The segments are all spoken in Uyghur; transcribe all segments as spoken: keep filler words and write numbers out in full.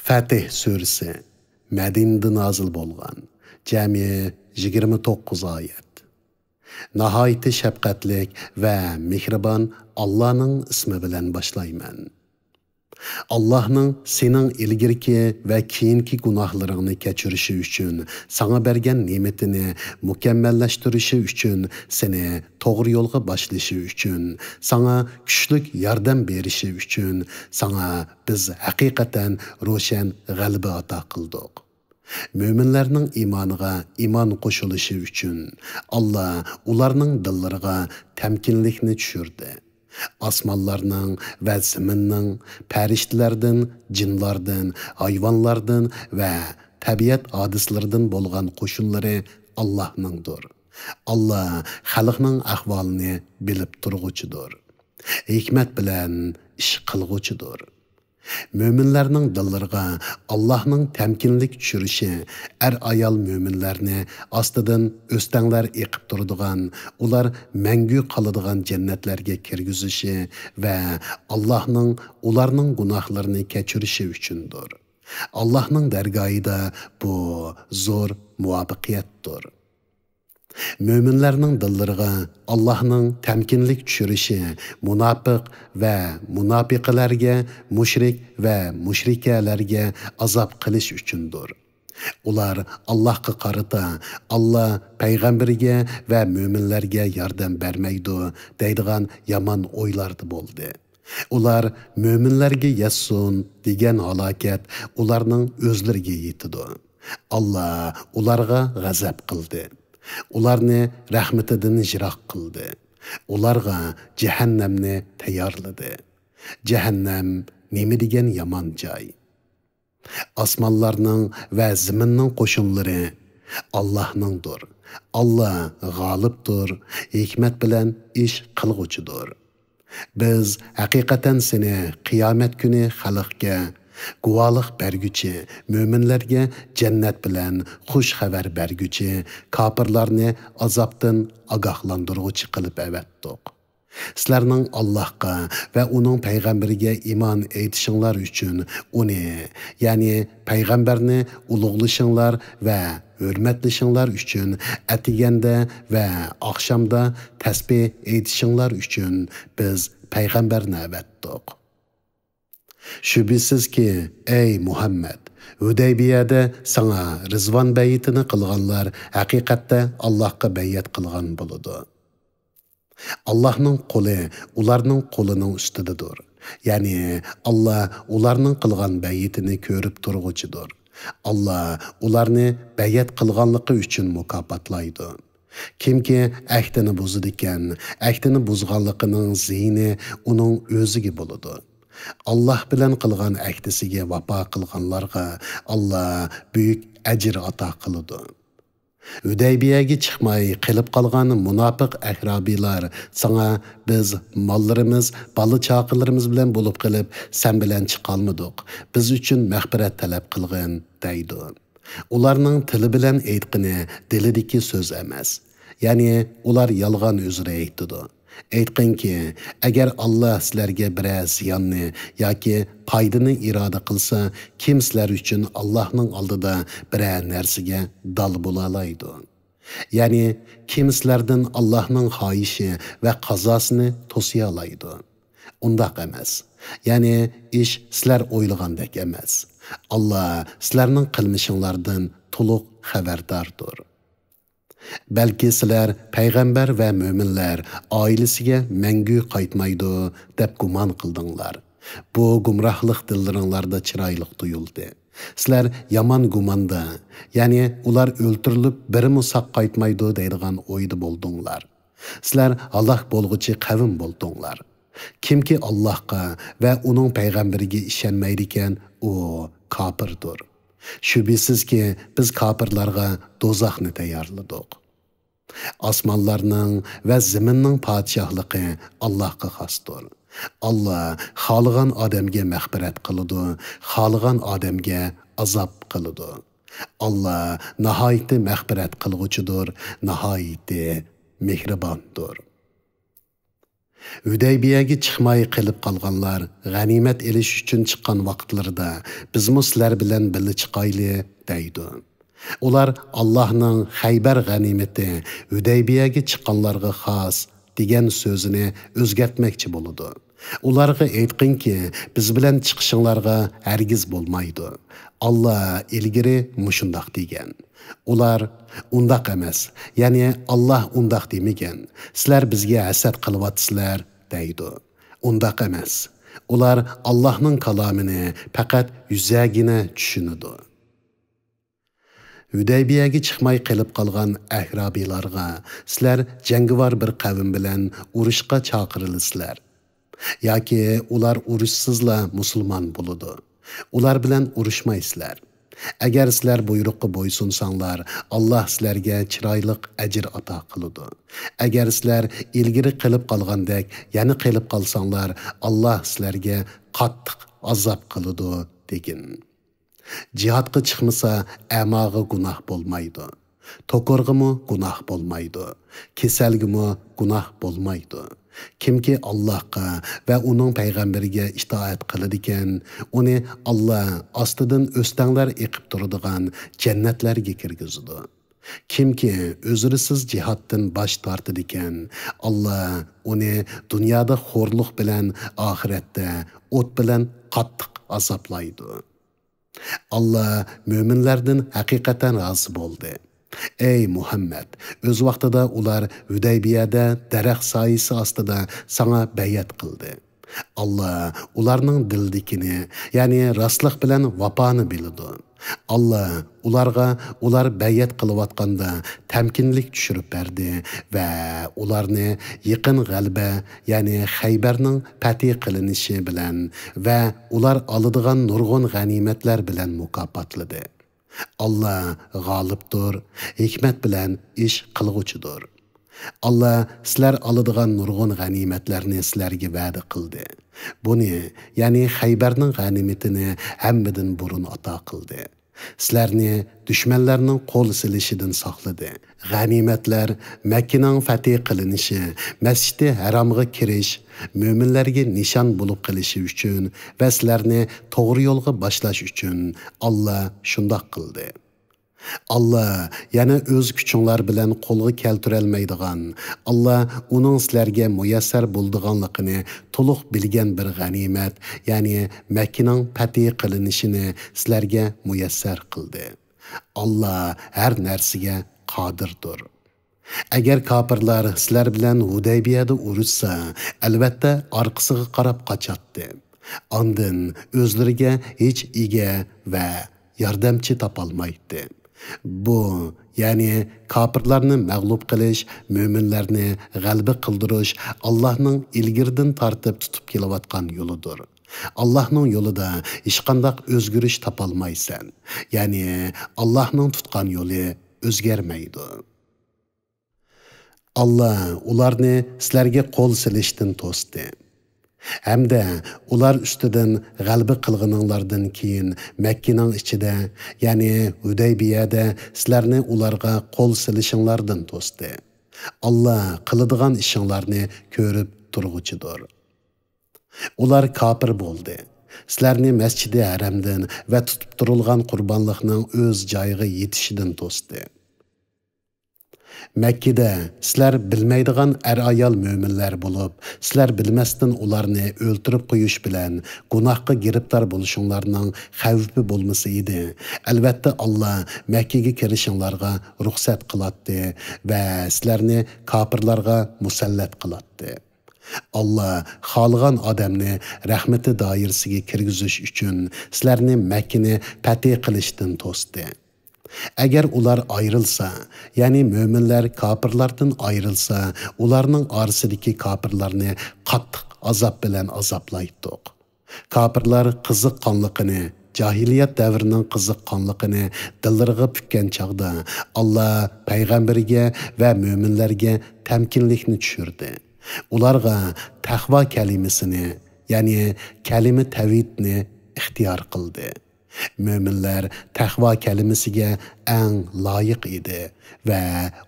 فەتھ سۈرىسى، مەدىنىدە نازىل بولغان، جەمئىي يىگىرمە توققۇز ئايەت. ناھايىتى شەپقەتلىك ۋە مېھرىبان ئاللانىڭ ئىسمى بىلەن باشلايمەن. ئاللاھنىڭ سېنىڭ ئىلگىرىكى ۋە كېيىنكى گۇناھلىرىڭنى كەچۈرۈشى ئۈچۈن، ساڭا بەرگەن نېمىتىنى مۇكەممەللەشتۈرۈشى ئۈچۈن، سېنى توغرا يولغا باشلىشى ئۈچۈن، ساڭا كۈچلۈك ياردەم بېرىشى ئۈچۈن، ساڭا بىز ھەقىقەتەن روشەن غەلىبە ئاتا قىلدۇق. مۆمىنلەرنىڭ ئىمانىغا ئىمان قوشۇلۇشى ئۈچۈن، ئاللا ئۇلارنىڭ دىللىرىغا تەمكىنلىكنى چۈشۈردى. ئاسمانلارنىڭ ۋە زېمىننىڭ، پەرىشتىلەردىن، جىنلاردىن، ھايۋانلاردىن ۋە تەبىئەت ھادىسىلىرىدىن بولغان قوشۇنلىرى ئاللاھنىڭدۇر. ئاللا خەلقنىڭ ئەھۋالىنى بىلىپ تۇرغۇچىدۇر. ھېكمەت بىلەن ئىش قىلغۇچىدۇر. مۆمىنلەرنىڭ دىللىرىغا ئاللاھنىڭ تەمكىنلىك چۈشۈرۈشى، ئەر-ئايال مۆمىنلەرنى ئاستىدىن ئۆستەڭلەر ئېقىپ تۇرىدىغان، ئۇلار مەڭگۈ قالىدىغان جەننەتلەرگە كىرگۈزۈشى ۋە ئاللاھنىڭ ئۇلارنىڭ گۇناھلىرىنى كەچۈرۈشى ئۈچۈندۇر. ئاللاھنىڭ دەرگاھىدا بۇ زور مۇۋەپپەقىيەتتۇر. مۆمىنلەرنىڭ دىللىرىغا ئاللاھنىڭ تەمكىنلىك چۈشۈرۈشى مۇناپىق ۋە مۇناپىقىلەرگە، مۇشرىك ۋە مۇشرىكەلەرگە ئازاب قىلىش ئۈچۈندۇر. ئۇلار ئاللاھقا قارىتا، ئاللا پەيغەمبىرىگە ۋە مۆمىنلەرگە ياردەم بەرمەيدۇ، دەيدىغان يامان ئويلاردا بولدى. ئۇلار مۆمىنلەرگە يەتسۇن دېگەن ھالاكەت ئۇلارنىڭ ئۆزلىرىگە يېتىدۇ. ئاللا ئۇلارغا غەزەپ قىلدى. ئۇلارنى رەھمىتىدىن يىراق قىلدى. ئۇلارغا جەھەننەمنى تەييارلىدى. جەھەننەم نېمە دېگەن يامان جاي! ئاسمانلارنىڭ ۋە زېمىننىڭ قوشۇنلىرى ئاللاھنىڭدۇر. ئاللا غالىبتۇر، ھېكمەت بىلەن ئىش قىلغۇچىدۇر. بىز ھەقىقەتەن سېنى قىيامەت كۈنى خەلقكە گۇۋاھلىق بەرگۈچى، مۆمىنلەرگە جەننەت بىلەن خۇش خەۋەر بەرگۈچى، كاپىرلارنى ئازابتىن ئاگاھلاندۇرغۇچى قىلىپ ئەۋەتتۇق. سىلەرنىڭ ئاللاھقا ۋە ئۇنىڭ پەيغەمبىرىگە ئىمان ئېيتىشىڭلار ئۈچۈن ئۇنى، يەنى پەيغەمبەرنى ئۇلۇغلىشىڭلار ۋە ھۆرمەتلىشىڭلار ئۈچۈن، ئەتىگەندە ۋە ئاخشامدا تەسبىھ ئېيتىشىڭلار ئۈچۈن بىز پەيغەمبەرنى ئەۋەتتۇق. شۈبھىسىزكى، ئەي مۇھەممەد، ھۇدەيبىيەدە ساڭا رىزۋان بەيئىتىنى قىلغانلار ھەقىقەتتە ئاللاھقا بەيئەت قىلغان بولىدۇ. ئاللاھنىڭ قولى ئۇلارنىڭ قولىنىڭ ئۈستىدىدۇر. يەنى ئاللا ئۇلارنىڭ قىلغان بەيئىتىنى كۆرۈپ تۇرغۇچىدۇر. ئاللا ئۇلارنى بەيئەت قىلغانلىقى ئۈچۈن مۇكاپاتلايدۇ. كىمكى ئەھدىنى بۇزىدىكەن، ئەھدىنى بۇزغانلىقىنىڭ زىيىنى ئۇنىڭ ئۆزىگە بولىدۇ. ئاللا بىلەن قىلغان ئەھدىسىگە ۋاپا قىلغانلارغا ئاللا بۈيۈك ئەجىر ئاتا قىلىدۇ. ھۈدەيبىيەگە چىقماي قېلىپ قالغان مۇناپىق ئەھرابىيلار ساڭا، بىز ماللىرىمىز، بالا-چاقىلىرىمىز بىلەن بولۇپ قېلىپ، سەن بىلەن چىقالمىدۇق. بىز ئۈچۈن مەغپىرەت تەلەپ قىلغىن، دەيدۇ. ئۇلارنىڭ تىلى بىلەن ئېيتقىنى دىلىدىكى سۆز ئەمەس. يەنى ئۇلار يالغان ئۆزرە ئېيتىدۇ. ئېيتقىنكى، ئەگەر ئاللا سىلەرگە بىرەر زىياننى ياكى پايدىنى ئىرادە قىلسا، كىم سىلەر ئۈچۈن ئاللاھنىڭ ئالدىدا بىرەر نەرسىگە دال بولالايدۇ؟ يەنى كىم سىلەردىن ئاللاھنىڭ خاھىشى ۋە قازاسىنى توسىيالايدۇ؟ ئۇنداق ئەمەس. يەنى ئىش سىلەر ئويلىغاندەك ئەمەس. ئاللا سىلەرنىڭ قىلمىشىڭلاردىن تولۇق خەۋەرداردۇر. بەلكى سىلەر پەيغەمبەر ۋە مۆمىنلەر ئائىلىسىگە مەڭگۈ قايتمايدۇ، دەپ گۇمان قىلدىڭلار. بۇ گۇمراھلىق دىللىرىڭلاردا چىرايلىق تۇيۇلدى. سىلەر يامان گۇماندا، يەنى ئۇلار ئۆلتۈرۈلۈپ بىرىمۇ ساق قايتمايدۇ دەيدىغان ئويدا بولدۇڭلار. سىلەر ھالاك بولغۇچى قەۋم بولدۇڭلار. كىمكى ئاللاھقا ۋە ئۇنىڭ پەيغەمبىرىگە ئىشەنمەيدىكەن، ئۇ كاپىردۇر. شۈبھىسىزكى، بىز كاپىرلارغا دوزاخنى تەييارلىدۇق. ئاسمانلارنىڭ ۋە زېمىننىڭ پادىشاھلىقى ئاللاھقا خاستۇر. ئاللا خالىغان ئادەمگە مەغپىرەت قىلىدۇ، خالىغان ئادەمگە ئازاب قىلىدۇ. ئاللا ناھايىتى مەغپىرەت قىلغۇچىدۇر، ناھايىتى مېھرىباندۇر. ھۈدەيبىيەگە چىقماي قېلىپ قالغانلار غەنىيمەت ئېلىش ئۈچۈن چىققان ۋاقىتلىرىدا، بىزمۇ سىلەر بىلەن بىللە چىقايلى، دەيدۇ. ئۇلار ئاللاھنىڭ خەيبەر غەنىيمىتى ھۈدەيبىيەگە چىققانلارغا خاس دېگەن سۆزىنى ئۆزگەرتمەكچى بولىدۇ. ئۇلارغا ئېيتقىنكى، بىز بىلەن چىقىشىڭلارغا ھەرگىز بولمايدۇ. ئاللا ئىلگىرى مۇشۇنداق دېگەن. ئۇلار، ئۇنداق ئەمەس، يەنى ئاللا ئۇنداق دېمىگەن، سىلەر بىزگە ھەسەت قىلىۋاتىسىلەر، دەيدۇ. ئۇنداق ئەمەس. ئۇلار ئاللاھنىڭ كالامىنى پەقەت يۈزەگىنە چۈشىنىدۇ. ھۈدەيبىيەگە چىقماي قېلىپ قالغان ئەھرابىيلارغا، سىلەر جەڭگىۋار بىر قەۋم بىلەن ئۇرۇشقا چاقىرىلىسىلەر. ياكى ئۇلار ئۇرۇشسىزلا مۇسۇلمان بولىدۇ. ئۇلار بىلەن ئۇرۇشمايسىلەر. ئەگەر سىلەر بۇيرۇققا بويسۇنساڭلار، ئاللا سىلەرگە چىرايلىق ئەجىر ئاتا قىلىدۇ. ئەگەر سىلەر ئىلگىرى قېلىپ قالغاندەك يەنە قېلىپ قالساڭلار، ئاللا سىلەرگە قاتتىق ئازاب قىلىدۇ، دېگىن. جىھادقا چىقمىسا، ئەماغا گۇناھ بولمايدۇ. توكۇرغىمۇ گۇناھ بولمايدۇ. كېسەلگىمۇ گۇناھ بولمايدۇ. كىمكى ئاللاھقا ۋە ئۇنىڭ پەيغەمبىرىگە ئىتائەت قىلىدىكەن، ئۇنى ئاللا ئاستىدىن ئۆستەڭلەر ئېقىپ تۇرىدىغان جەننەتلەرگە كىرگۈزىدۇ. كىمكى ئۆزرىسىز جىھادتىن باش تارتىدىكەن، ئاللا ئۇنى دۇنيادا خورلۇق بىلەن، ئاخىرەتتە ئوت بىلەن قاتتىق ئازابلايدۇ. ئاللا مۆمىنلەردىن ھەقىقەتەن رازى بولدى. ئەي مۇھەممەد، ئۆز ۋاقتىدا ئۇلار ھۈدەيبىيەدە دەرەخ سايىسى ئاستىدا ساڭا بەيئەت قىلدى. ئاللا ئۇلارنىڭ دىلىدىكىنى، يەنى راستلىق بىلەن ۋاپانى بىلىدۇ. ئاللا ئۇلارغا ئۇلار بەيئەت قىلىۋاتقاندا تەمكىنلىك چۈشۈرۈپ بەردى ۋە ئۇلارنى يېقىن غەلىبە، يەنى خەيبەرنىڭ پەتھى قىلىنىشى بىلەن ۋە ئۇلار ئالىدىغان نۇرغۇن غەنىيمەتلەر بىلەن مۇكاپاتلىدى. ئاللا غالىبتۇر، ھېكمەت بىلەن ئىش قىلغۇچىدۇر. ئاللا سىلەر ئالىدىغان نۇرغۇن غەنىيمەتلەرنى سىلەرگە ۋەدە قىلدى. بۇنى، يەنى خەيبەرنىڭ غەنىيمىتىنى ھەممىدىن بۇرۇن ئاتا قىلدى. سىلەرنى دۈشمەنلەرنىڭ قول سېلىشىدىن ساقلىدى. غەنىيمەتلەر مەككىنىڭ پەتھى قىلىنىشى، مەسچىتى ھەرامغا كىرىش، مۆمىنلەرگە نىشان بولۇپ قېلىشى ئۈچۈن ۋە سىلەرنى توغرا يولغا باشلاش ئۈچۈن ئاللا شۇنداق قىلدى. ئاللا يەنە ئۆز كۈچۈڭلار بىلەن قولغا كەلتۈرەلمەيدىغان، ئاللا ئۇنىڭ سىلەرگە مۇيەسسەر بولىدىغانلىقىنى تولۇق بىلگەن بىر غەنىيمەت، يەنى مەككىنىڭ پەتھى قىلىنىشىنى سىلەرگە مۇيەسسەر قىلدى. ئاللا ھەر نەرسىگە قادىردۇر. ئەگەر كاپىرلار سىلەر بىلەن ھۇدەيبىيەدە ئۇرۇشسا، ئەلۋەتتە ئارقىسىغا قاراپ قاچاتتى. ئاندىن ئۆزلىرىگە ھېچ ئىگە ۋە ياردەمچى تاپالمايتتى. بۇ، يەنى كاپىرلارنى مەغلۇپ قىلىش، مۆمىنلەرنى غەلىبە قىلدۇرۇش ئاللاھنىڭ ئىلگىرىدىن تارتىپ تۇتۇپ كېلىۋاتقان يولىدۇر. ئاللاھنىڭ يولىدا ھېچقانداق ئۆزگىرىش تاپالمايسەن. يەنى ئاللاھنىڭ تۇتقان يولى ئۆزگەرمەيدۇ. ئاللا ئۇلارنى سىلەرگە قول سېلىشتىن توستى. ھەمدە ئۇلار ئۈستىدىن غەلىبە قىلغىنىڭلاردىن كېيىن مەككىنىڭ ئىچىدە، يەنى ھۇدەيبىيەدە سىلەرنى ئۇلارغا قول سېلىشىڭلاردىن توستى. ئاللا قىلىدىغان ئىشىڭلارنى كۆرۈپ تۇرغۇچىدۇر. ئۇلار كاپىر بولدى. سىلەرنى مەسچىدى ھەرەمدىن ۋە تۇتۇپ تۇرۇلغان قۇربانلىقنىڭ ئۆز جايىغا يېتىشىدىن توستى. مەككىدە سىلەر بىلمەيدىغان ئەر-ئايال مۆمىنلەر بولۇپ، سىلەر بىلمەستىن ئۇلارنى ئۆلتۈرۈپ قويۇش بىلەن گۇناھقا گىرىپتار بولۇشۇڭلارنىڭ خەۋپى بولمىسا ئىدى، ئەلۋەتتە، ئاللا مەككىگە كىرىشىڭلارغا رۇخسەت قىلاتتى ۋە سىلەرنى كاپىرلارغا مۇسەللەت قىلاتتى. ئاللا خالىغان ئادەمنى رەھمىتى دائىرىسىگە كىرگۈزۈش ئۈچۈن سىلەرنى مەككىنى پەتھى قىلىشتىن توستى. ئەگەر ئۇلار ئايرىلسا، يەنى مۆمىنلەر كاپىرلاردىن ئايرىلسا، ئۇلارنىڭ ئارىسىدىكى كاپىرلارنى قاتتىق ئازاب بىلەن ئازابلايتتۇق. كاپىرلار قىزىققانلىقىنى، جاھىلىيەت دەۋرىنىڭ قىزىققانلىقىنى دىللىرىغا پۈككەن چاغدا، ئاللا پەيغەمبىرىگە ۋە مۆمىنلەرگە تەمكىنلىكنى چۈشۈردى. ئۇلارغا تەقۋا كەلىمىسىنى، يەنى كەلىمە تەۋھىدنى ئىختىيار قىلدى. مۆمىنلەر تەقۋا كەلىمىسىگە ئەڭ لايىق ئىدى ۋە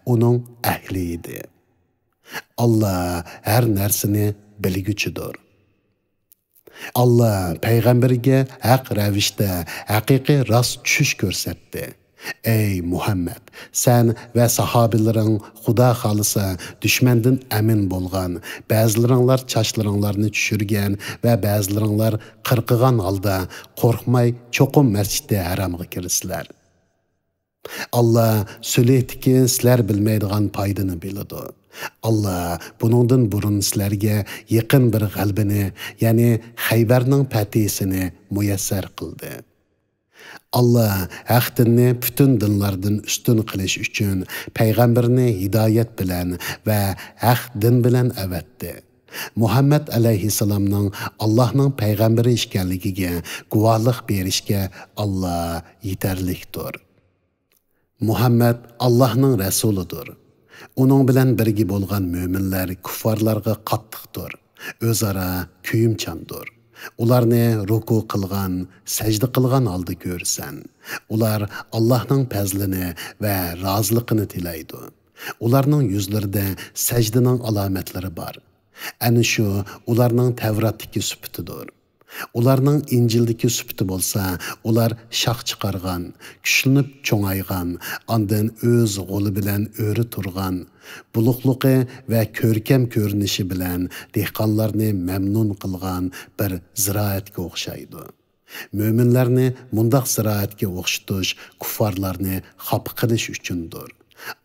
ئۇنىڭ ئەھلى ئىدى. ئاللا ھەر نەرسىنى بىلگۈچىدۇر. ئاللا پەيغەمبىرىگە ھەق رەۋىشتە ھەقىقىي راست چۈش كۆرسەتتى. ئەي مۇھەممەد، سەن ۋە ساھابىلىرىڭ خۇدا خالىسا دۈشمەندىن ئەمىن بولغان، بەزىلىرىڭلار چاچلىرىڭلارنى چۈشۈرگەن ۋە بەزىلىرىڭلار قىرقىغان ھالدا قورقماي چوقۇم مەسچىتى ھەرامغا كىرىسىلەر. ئاللا سۈلھتىكى سىلەر بىلمەيدىغان پايدىنى بىلىدۇ. ئاللا بۇنىڭدىن بۇرۇن سىلەرگە يېقىن بىر غەلىبىنى، يەنى خەيبەرنىڭ پەتھىسىنى مۇيەسسەر قىلدى. ئاللا ھەق دىننى پۈتۈن دىنلاردىن ئۈستۈن قىلىش ئۈچۈن پەيغەمبىرىنى ھىدايەت بىلەن ۋە ھەق دىن بىلەن ئەۋەتتى. مۇھەممەد ئەلەيھىسسالامنىڭ ئاللاھنىڭ پەيغەمبىرى ئىكەنلىكىگە گۇۋاھلىق بېرىشكە ئاللا يېتەرلىكتۇر. مۇھەممەد ئاللاھنىڭ رەسۇلىدۇر. ئۇنىڭ بىلەن بىرگە بولغان مۆمىنلەر كۇففارلارغا قاتتىقتۇر، ئۆزئارا كۆيۈمچاندۇر. ئۇلارنى رۇكۇ قىلغان، سەجدە قىلغان ھالدا كۆرىسەن. ئۇلار ئاللاھنىڭ پەزلىنى ۋە رازىلىقىنى تىلەيدۇ. ئۇلارنىڭ يۈزلىرىدە سەجدىنىڭ ئالامەتلىرى بار. ئەنە شۇ ئۇلارنىڭ تەۋراتتىكى سۈپىتىدۇر. ئۇلارنىڭ ئىنجىلدىكى سۈپىتى بولسا، ئۇلار شاخ چىقارغان، كۈچلىنىپ چوڭايغان، ئاندىن ئۆز غولى بىلەن ئۆرە تۇرغان، بۇلۇقلۇقى ۋە كۆركەم كۆرۈنۈشى بىلەن دېھقانلارنى مەمنۇن قىلغان بىر زىرائەتكە ئوخشايدۇ. مۆمىنلەرنى مۇنداق زىرائەتكە ئوخشىتىش كۇففارلارنى خاپا قىلىش ئۈچۈندۇر.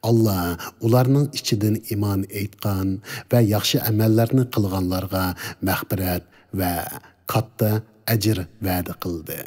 ئاللا ئۇلارنىڭ ئىچىدىن ئىمان ئېيتقان ۋە ياخشى ئەمەللەرنى قىلغانلارغا مەغپىرەت ۋە كاتتا ئەجىر ۋەدە قىلدى.